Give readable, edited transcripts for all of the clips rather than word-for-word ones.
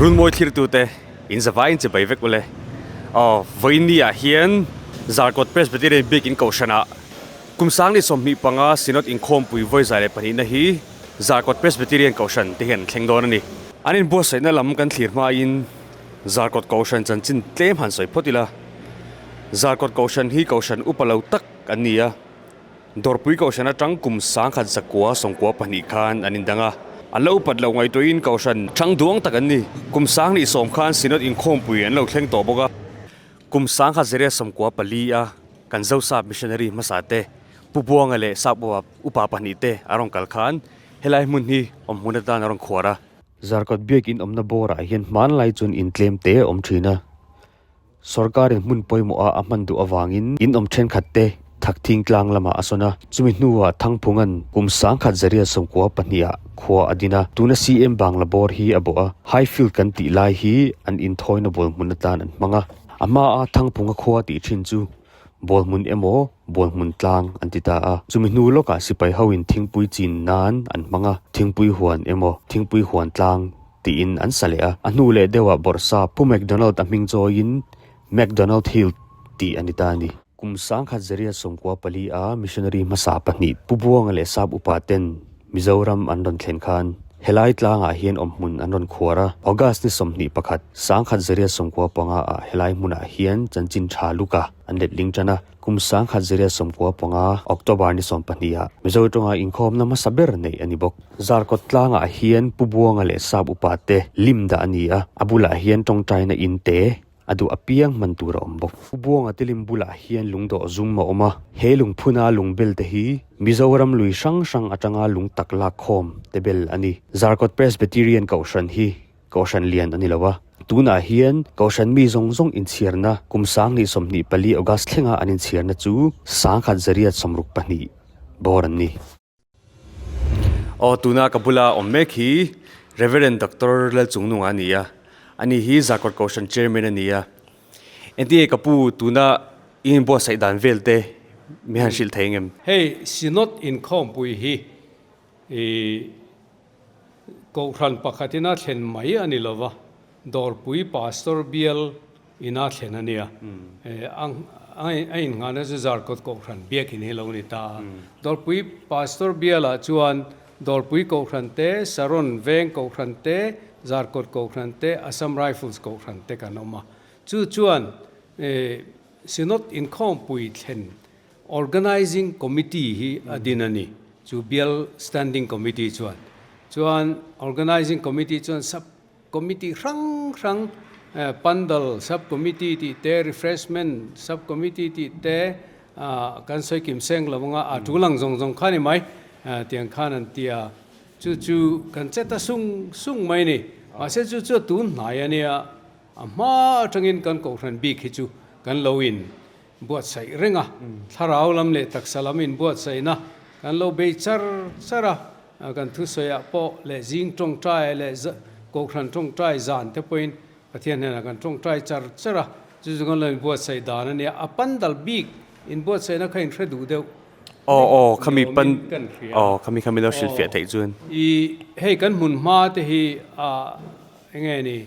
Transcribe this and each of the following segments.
Runmawi thlirtute in zavaiin chibai vek ule. Aw, vawiin ni ah hian Zarkawt Presbyterian Biakin Kohhranah kum 2025 Synod inkhawmpui vawi zai leh pahnihna hi Zarkawt Presbyterian Kohhran te hian an thleng dawn a ni. An inbuatsaihna lam kan thlir hmain Zarkawt Kohhran chanchin tlem han sawi phawt ila. Zarkawt Kohhran hi Kohhran upa lo tak an ni a. Dawrpui Kohhran atang kum 1900 92 khan an indang a. An la upat loh ngaihtuahin Kohhran thang duang tak an ni. Kum 2010 khan Synod inkhawmpui an lo thleng tawh bawk a. Kum 1994 a kan Zosap Missionary hmasa te Pu Buanga leh Sap Upa pahnih te a rawn kal khan helai hmun hi awmhmun atan a rawn khuar a. Zarkawt biakin awmna bawrah hian hmanlai chuan intlem te a awm thin a. Sorkarin hmun pawimawh a a hman duh avangin in awm thenkhat te Thakthing tlang lamah a sawn a, chumi hnuah Thangphunga'n kum 1992 ah khua a din a, tuna CM Bangla bawr hi a bawh a, Highfield kan tih lai hi an inthawina ball hmun atan an hmang a, a hmaa Thangphunga khua tih thin chu ball hmun emaw ball hmun tlang an ti ta a, chumi hnu lawkah sipai hoin thingpui chin nan an hmang a, thingpui huan emaw thingpui huan tlang tiin an sa leh a, a hnu leh deuhah bawrhsa Pu McDonald a hming chawiin McDonald Hill tih a ni ta a ni. Kum 1994 a missionary hmasa pahnih Pu Buanga leh Sap Upa ten Mizoram an rawn thlen khan helai tlangah hian awmhmun an rawn khuar a, August ni 21, 1995 ah helai hmunah hian chanchin tha luka an letling tan a. Kum 1995 October ni 12 ah Mizo tawnga inkhawmna hmasa ber neih a ni bawk. Zarkawt tlangah hian Pu Buanga leh Sap Upa te lim dah a ni a, a bulah hian tawngtaina in te a duh apiang hman tur a awm bawk. Pu Buanga te lim bulah hian lungdawh zum a awm a, he lungphuna lungbel te hi Mizoram lui hrang hrang atanga lung tak lak khawm te bel a ni. Zarkawt Presbyterian Kohhran hi Kohhran lian a ni lo a, tunah hian Kohhran mi zawng zawng inchhiarna kum 2024 August thlenga an inchhiarna chu 1162 bawr an ni. Aw, tuna ka bula awm mek hi Reverend Doctor Lalchungnunga a ni a, ani hi Zarkawt Kohhran Chairman a ni a. Engtinge ka pu tuna i inbuatsaih dan vel te mi han hrilh thei engem? Hei Synod inkhawmpui hi i Kohhran pakhatin a thlen mai a ni lo va, Dawrpui Pastor bial ina thlen a nia. A innghahna chu Zarkawt Kohhran biakin hi lo ni ta a. Dawrpui Pastor bialah chuan Dawrpui Kohhran te, Saron Veng Kohhran te, Zarkawt Kohhran te, Assam Rifles Kohhran te kan awm a. Chu chuan Synod inkhawmpui thlen Organizing Committee hi a din a ni. Chu bial Standing Committee chuan. Chuan Organizing Committee chuan Sub Committee hrang hrang Pandal Sub Committee tih te, Refreshment Sub Committee tih te kan sawi kim seng lo anga a tul ang zawng zawng kha ni mai tiang khan an ti a. Chu chu kan che ta sung sung mai ni. Mahse chu chu a tun hnai a nia. A hma atangin kan kohhran bik hi chu kan lo in buatsaih reng a, thlarau lam leh taksa lam inbuatsaihna kan lo bei char char a, kan thusawiah pawh leh zing tawngtai leh kohhran tawngtai zan te pawhin Pathian hnenah kan tawngtai char char a, chu chu kan lo inbuatsaih dan a nia, a pandal bik inbuatsaihna kha inhre duh deuh Aw aw khami pan aw khami khami lo hrilhfiah theih chuan. I hei kan hmun hma te hi ah enge ni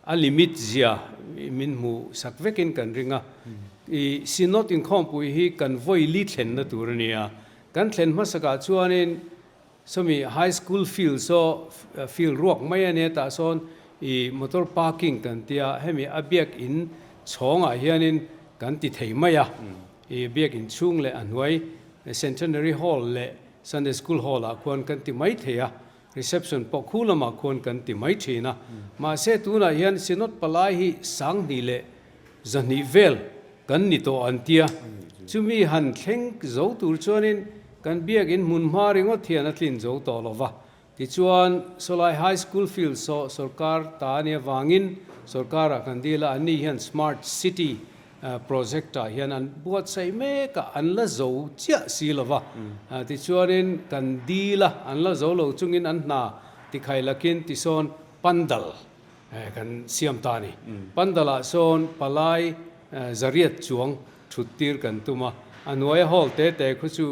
A limit zia min hmuh sak vekin kan ring a. I Synod inkhawmpui hi kan vawi li thlenna tur a ni a. Kan thlen hmasakah chuanin sawmi High School field saw field ruak mai a nia tah sawn i motor parking kan tia hemi a biak in chhawngah hianin kan ti thei mai a. I biak in chhung leh a hnuai Centenary Hall leh Sunday School Hall ah khuan kan ti mai thei a. Reception pawh khu lamah khuan kan ti mai thin a, mahse tunah hian Synod palai hi 2000 leh 200 vel kan ni tawh an tia, chumi han thleng zo tur chuanin kan biakin hmun hma ringawt hian a tlin zo tawh lo va. Tichuan Sawlai High School field saw sorkar ta a nih avangin sorkarah kan dil a, anni hian Smart City Project ah hian an buatsaih mek a, an la zo chiah si lo va. Tichuanin kan dil a, an la zo lo chungin an hna tikhai lakin tisawn pandal kan siam ta a ni. Pandal ah sawn palai zariat chuang thut tir kan tum a, a hnuaia hall te te khu chu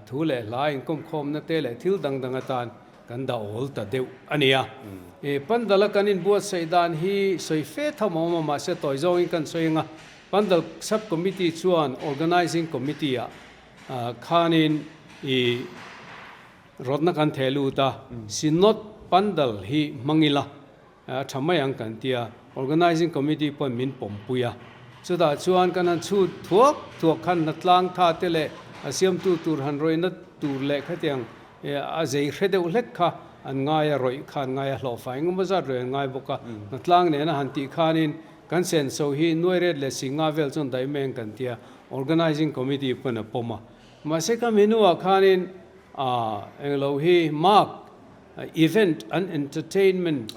thu leh hla inkawmkhawmna te leh thil dang dang atan. kan dah awl ta deuh a ni a. Pandal a kan inbuatsaih dan hi sawi fe tham a awm a, mahse tawi zawngin kan sawi ang a. Pandal Sub Committee chuan Organising Committee ah khanin i rawtna kan theh lut a, Synod Pandal hi hmang ila a tha mai ang kan ti a, Organising Committee pawn min pawmpui a. Chutah chuan kan han chhut thuak thuak khan hnatlang tha te leh a siamtu tur han rawihna tur leh khatiang a zei hre deuh hlek kha an ngai a, rawih kha an ngai a, hlawhfai engemaw zat rawih an ngai bawk a. Hnatlang nena han tih khanin kan senso hi nuai ret leh singa vel chuan daih mai ang kan ti a, Organising Committee pawn a pawm a. Mahse ka menu ah khanin englo hi Mark Event and Entertainment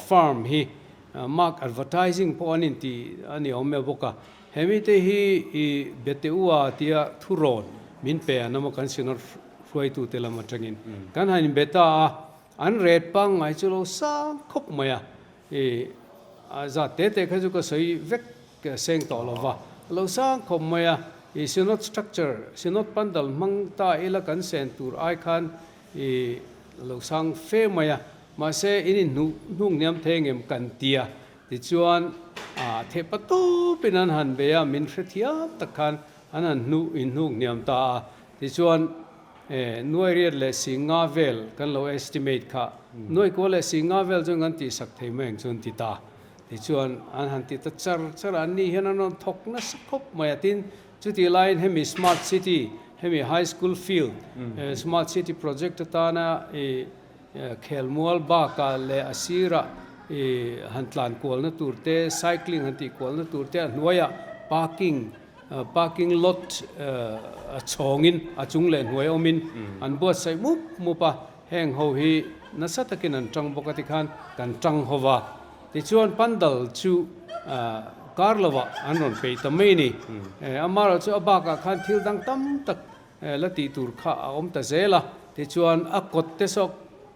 Firm hi Mark Advertising pawh an inti a ni awm e bawk a. He mite hi i Beteua tia thurawn min pe an awm a kan Synod hruaitute lam atangin kan han inbe ta a, an ret pangngai chu lo sang khawp mai a. I a zat te te kha chu ka sawi vek seng tawh lo va, a lo sang khawp mai a, i Synod structure, Synod pandal hmang ta ila kan sen tur ai khan i a lo sang fe mai a, mahse in inhnuh hnung hniam thei ngem kan ti a, tichuan a thepa tawpin an han bei a, min hrethiam tak khan an han hnuh inhnuk hniam ta a, tichuan E, nuai riat leh si nga vel kan lo estimate kha. Nuai kua leh si nga vel chuan kan tihsak thei mai ang chu an ti ta. Tichuan an han ti ta char char a, anni hian an rawn thawk nasa khawp mai a. Tin, chutih laiin hemi Smart City, hemi High School Field, Smart City project atana i khelmual bakah leh a sirah i han tlan kualna tur te, cycling han tih kualna tur te, a hnuaiah parking, Parking lot a chhawngin a chung leh hnuai awmin an buatsaih mup mup a, heng ho hi nasa takin an tang bawk a tikhan kan tang ho va. Tichuan pandal chu kar lovah an rawn peih ta mai a ni. Amaherawhchu chu a bakah khan thil dang tam tak la tih tur kha a awm ta zel a, tichuan a kawt te sawk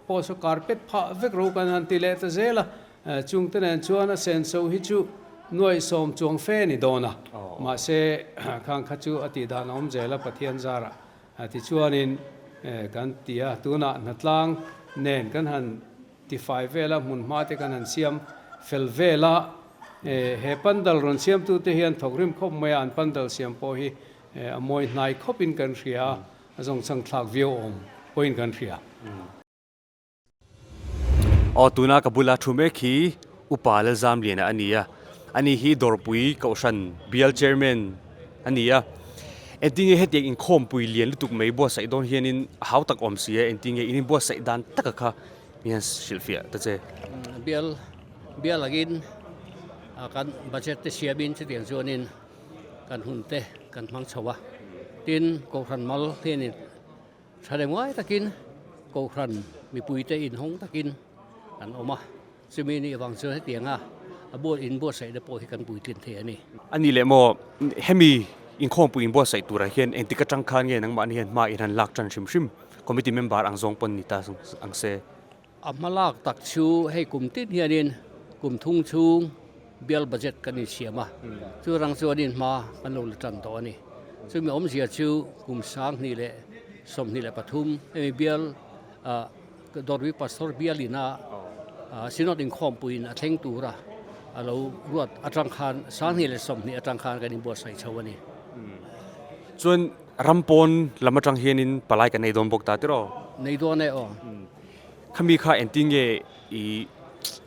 pawh saw carpet phah vek ro kan han ti leh ta zel a. Chungte nen chuan a senso hi chu nuaihsawm chuang fe a ni dawn a, mahse khang kha chu a tih dan a awm zel a, Pathian zarah tichuanin kan ti a, tunah hnatlang nen kan han tifai vel a, hmunhma te kan han siam fel vel a, he pandal rawn siamtute hian thawkrim khawp mai a, an pandal siam pawh hi a mawi hnai khawpin kan hria a, a zawngchhang thlak viau awm pawhin kan hria. Aw tuna ka bula thu mek hi Upa Lalzamliana a ni a, ani hi Dawrpui Kohhran Bial Chairman a ni a. Engtinge hetiang inkhawmpui lian lutuk mai buatsaih dawn hianin a hau tak awm si a, engtinge in inbuatsaih dan taka kha mi hian hrilhfiah ta che. Bial bial angin kan budget te siamin chutiang chuanin kan hun te kan hmang chho a, tin Kohhran mal hianin Tha leh ngai takin Kohhran mipuite inhawng takin an awm a, chumi nih avang chuan hetianga a buat inbuatsaihna pawh hi kan puitlin thei a ni. A ni leh maw, hemi inkhawmpui inbuatsaih turah hian engtik atang khan nge nangmahni hian hma in han lak tan hrim hrim, committee member ang zawng pawn ni ta ang se. A hma lak tak chu hei kum tin hianin kum thung chhung bial budget kan insiam a, chu rang chuanin hma kan lo la tan tawh a ni. Chumi awmzia chu kum 2023 hemi bial ah Dawrpui Pastor bialin a Synod inkhawmpuiin a thleng tura a lo ruat atang khan 2020 atang khan kan inbuatsaih chho a ni. Chuan ram pawn lam atang hianin palai kan nei dawn bawk ta tiraw? Nei dawn e aw. Khami kha engtin nge i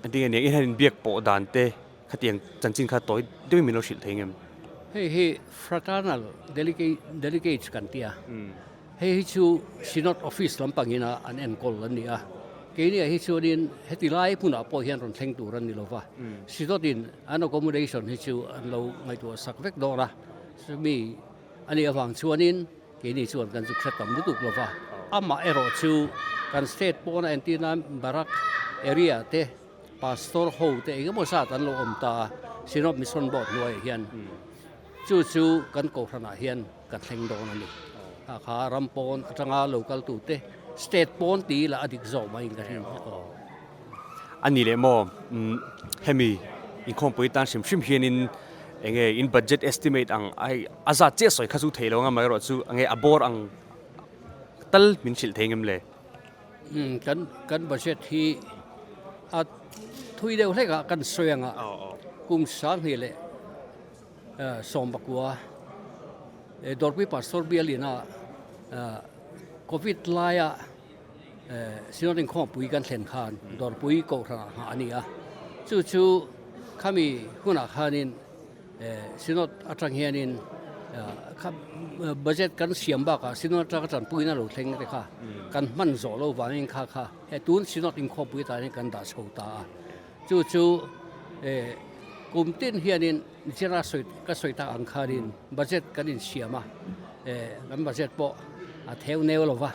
engtin nge nia i han inbiak pawh dan te khatiang chanchin kha tawi deuhin min lo hrilh thei ngem? Hei hi fraternal delegate delegates kan ti a, hei hi chu Synod office lampangin a an enkawl an ni a, keini ah hi chuanin heti lai hmunah pawh hian rawn thleng tur an ni lova, Synod in an accommodation hi chu an lo ngaihtuah sak vek dawn a, chumi a nih avang chuanin Keini chuan kan zuk hre tam lutuk lo va, amah erawh chu kan state pawna entir nan Barak area te pastor ho te eng emaw zat an lo awm ta a, Synod Mission Board hnuaiah hian chu chu kan kohhranah hian kan thleng dawn a ni. Kha kha ram pawn atanga lo kal tu te state pawn ti ila a dik zawk maiin ka hria. A ni leh maw? Hemi inkhawmpui tan hrim hrim hianin eng nge in budget estimate ang ai a zat chiah sawi kha chu theih lo ang amaherawh chu eng nge a bawr ang tal min hrilh thei ngem le? Kan kan budget hi a thui deuh hlek a kan sawi ang a, kum 2000 leh 19 Dawrpui Pastor bialin a Covid laia Synod inkhawmpui kan thlen khan Dawrpui Kohhran ah nghah a ni a, chu chu khami hunah khanin Synod atang hianin kha budget kan siam bakah Synod atanga tanpuina lo thleng te kha kan hman zawh lo vangin kha kha he tun Synod inkhawmpui tan hian kan dah chho ta a, chu chu kum tin hianin Nichina sawi ka sawi tak ang khanin budget kan insiam a, kan budget pawh a theu neu lo va,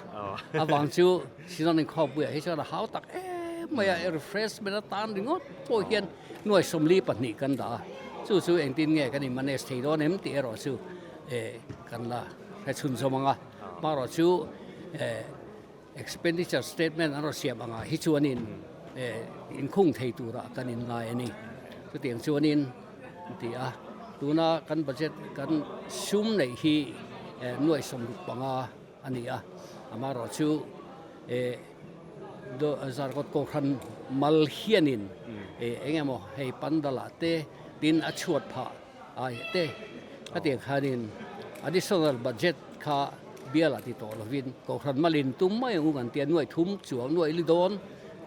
avang chu Synod inkhawmpuiah hi chuan a hau tak em mai a, refreshment atan ringawt pawh hian nuai 42 kan dah a, chu chu engtin nge kan in manage thei dawn em tih erawh chu kan la hre chhunzawm ang a, hmarawh chu Expenditure statement an rawn siam angah hi chuanin inkhung thei turah kan inngai a ni. Chutiang chuanin an ti a, tuna kan budget kan sum neih hi nuai 65 a ni a, amaherawh chu Zarkawt Kohhran mal hianin eng emaw hei pandal ah te tin a chhuat phah ai te hetiang khanin additional budget kha bial ah ti tawh lovin Kohhran malin tum mai ang u kan tia nuai thum chuang nuai li dawn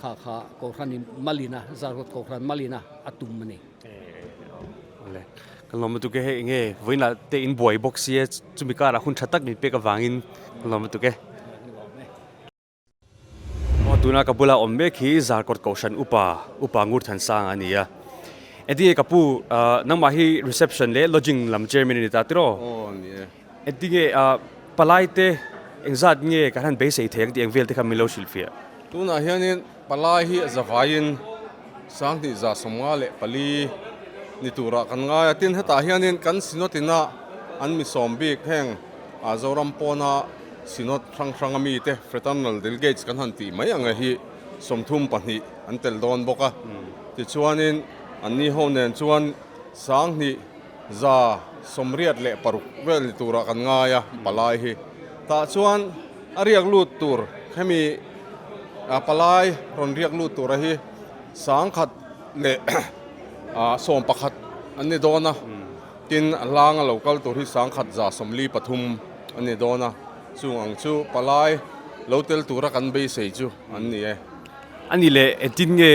kha kha Kohhran in malin a Zarkawt Kohhran malin a a tum a ni. Awle kan lawm lutuk e hei enge vawiinah te in buai bawk sia chumi karah hun tha tak min pek avangin kan lawm lutuk e. Aw tuna ka bula awm mek hi Zarkawt Kohhran upa, Upa Ngurthansanga a ni a. Engtinge ka pu, nangmah hi reception leh lodging lam chairman i ni ta tiraw? Aw ni e. Engtinge palai te engzat nge kan han beisei thei ang tih eng vel te kha min lo hrilhfiah? Tunah hianin palai hi a zavaiin 2154 ni turah kan ngai a, tin hetah hianin kan Synod ina an mi sawm bik heng Zoram pawna Synod hrang hrang a mite Fraternal Delegates kan han tih mai ang e hi 32 an tel dawn bawk a. Tichuanin anni ho nen chuan 2186 vel ni turah kan ngai a palai hi. Tah chuan a riak lut tur hemi palai rawn riak lut tura hi 1011 an ni dawn a. Tin, a hlanga lo kal tur hi 1143 a ni dawn a, chung ang chu palai lo tel tura kan beisei chu an ni e. A ni leh, engtin nge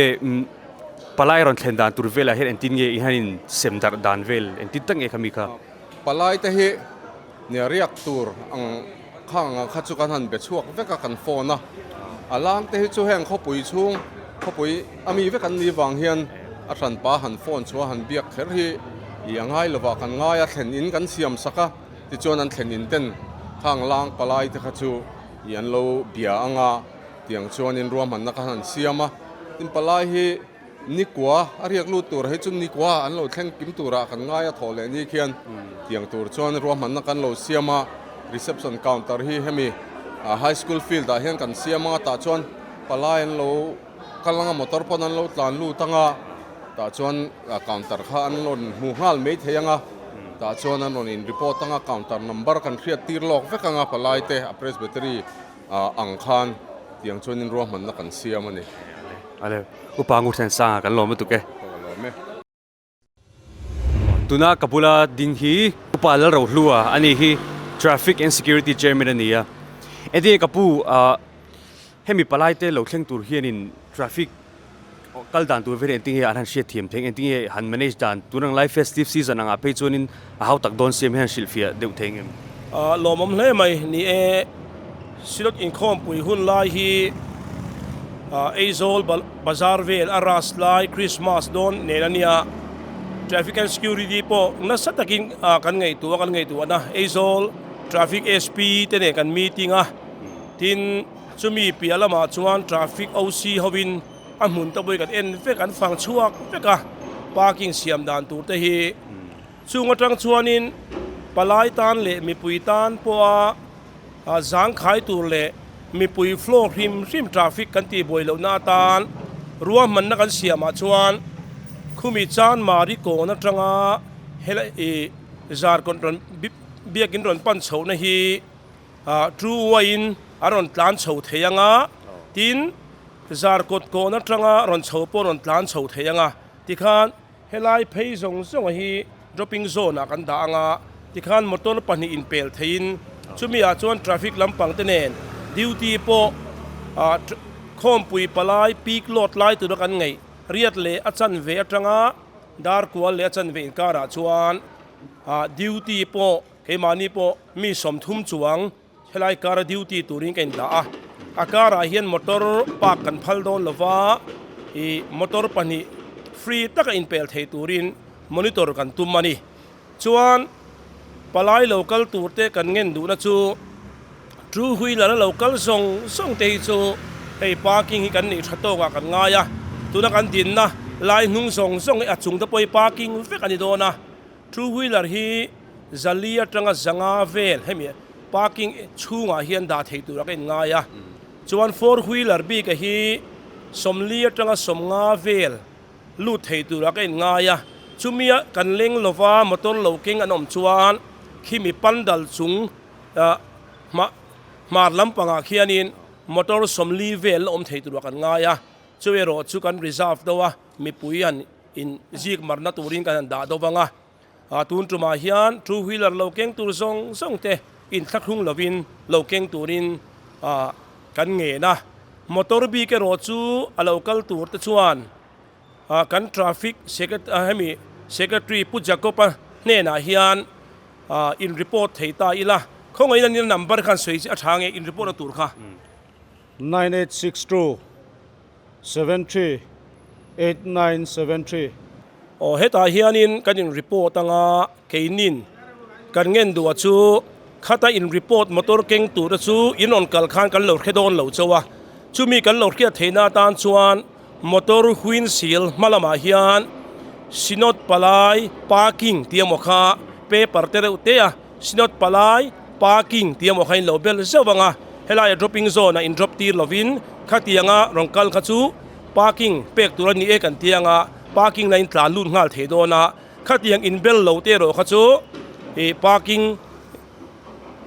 palai rawn thlen dan tur velah hian engtin nge i han in sem darh dan vel, engtin tak nge kha mi kha? Palai te hi nia riak tur ang khang ang kha chu kan han be chhuak vek a, kan phone a. A lang te hi chu heng khawpui chhung, khawpui a mi vek an nih vang hian a hranpa han phone chhuah han biak kher hi i a ngai lovah kan ngai a, thlen in kan siam sak a, tichuan an thlen in ten khang lang palai te kha chu i an lo bia ang a, tiang chuanin ruahmanna kha han siam a. Tin palai hi Nikua a riak lut tur hi chu Nikua an lo thleng kim turah kan ngai a thawh leh ni khian tiang tur chuan ruahmanna kan lo siam a, reception counter hi hemi high school field ah hian kan siam anga tah chuan palai an lo kal anga motor pawn an lo tlan lut anga tah chuan counter kha an rawn hmu nghal mai thei anga tah chuan an rawn in report anga counter number kan hriat tir lawk vek anga palai te a presbytery ang khan tiang chuanin ruahmanna kan siam a ni. Ale, Upa Ngurthensanga kan lawm lutuk e. Ka lawm e. Tuna ka bula ding hi Upa Lalrohlua a ni hi Traffic and Security Chairman a ni a. Engtinge ka pu hemi palai te lo thleng tur hianin traffic kal dan tur vel engtinge an han hriat thiam thei ang, engtinge han manage dan tun ang lai festive season angah phei chuanin a hau tak dawn siam hian hrilhfiah deuh thei ang em? Lawmawm hle mai ni e, Synod inkhawmpui hun lai hi Aizawl bazar vel a ras lai Christmas dawn nen a nia, Traffic and Security pawh nasa takin kan ngaihtuah a kan ngaihtuahna Aizawl Traffic SP te nen kan meeting a, tin Chumi piah lamah chuan traffic OC hovin a hmun te pawh hi kan en vek, an fang chhuak vek a, parking siam dan tur te hi. Chung atang chuanin palai tan leh mipui tan pawha zangkhai tur leh mipui flow hrim hrim traffic kan tih buai lohna atan ruahmanna kan siamah chuan khumi Chanmari kawn atanga helai ih Zarkawt rawn biakin rawn pan chhohna hi True uaiin a rawn tlan chho thei ang a, Tin, Zarkawt kawn atanga rawn chho pawh rawn tlan chho thei ang a, tikhan helai phei zawng zawng a hi dropping zone ah kan dah ang a, tikhan motor pahnih inpel theiin chumi ah chuan traffic lampang te nen duty pawh ah khawmpui palai peak load lai tura kan ngaih riat leh a chanve atanga dar kual leh a chanve inkarah chuan ah duty pawh keimahni pawh mi 30 chuang Helai kara duty turin ka indah a, a karah hian motor park kan phal dawn lova, ih motor pahnih free taka inpel thei turin monitor kan tum a ni. Chuan palai lo kal tur te kan ngen duhna chu two wheeler a lo kal zawng zawng te hi chu hei parking hi kan neih tha tawkah kan ngai a, tuna kan dinna lai hnung zawng zawng hi a chung te pawh hi parking vek a ni dawn a. Two wheeler hi zali atanga zanga vel hemi parking chhungah hian dah thei tur a ka inngai a, chuan four wheeler bik a hi 40 atanga 50 vel lut thei tur a ka inngai a, chumia kan leng lova motor lo keng an awm chuan khimi pandal chung hma hmar lampangah khianin motor 40 vel la awm thei tur a kan ngai a, chu erawh chu kan reserve deuh a mipui han In zik marna turin kan han dah deuh vang a, ah tun tumah hian two wheeler lo keng tur zawng zawng te inthlahrung lovin lo keng turin ah kan ngen a, motor bik erawh chu a lo kal tur te chuan ah kan traffic secret hemi secretary Pu Jacob-a hnenah hian ah in report thei ta ila, khawngaih in a number khan sawi chi a tha nge in report na tur kha. 9862 73 8973. Aw hetah hianin kan in report anga keinin kan ngen duh a chu khata in report motor keng tur te chu in rawn kal khan kan lo hre dawn lo chauh a, chumi kan lo hriat theihna atan chuan motor windshield hma lamah hian Synod palai parking tih emaw kha paper te reuh te a Synod palai parking tih emaw kha in lo bel zeuh ang a, helaia dropping zone ah in drop tir lovin khatianga rawn kal kha chu parking pek tur a ni e kan ti ang a, parking la in tlan lut nghal thei dawn a, khatiang in bel lo te erawh kha chu ih parking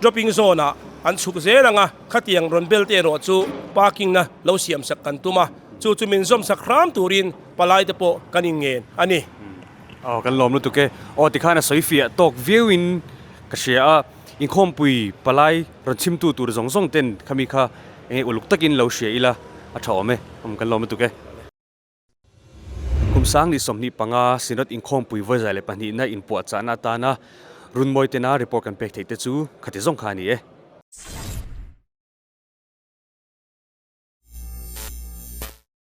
dropping zone ah an chhuk zel ang a, khatiang rawn bel te erawh chu parking na lo siam sak kan tum a, chu chu min zawm sak hram turin palai te pawh kan inngen a ni. Aw kan lawm lutuk e. Aw tikhan a sawi fiah tawk viau in ka hria a, inkhawmpui palai rawn chhimtu tur zawng zawng ten khami kha enge uluk takin lo hria ila a tha awm e, awm kan lawm lutuk e. Kum sang ni 25 Synod inkhawmpui vawi 102 na inpuahchahna atana Runmawi tena report kan pek theih te chu khati zawng kha a ni e.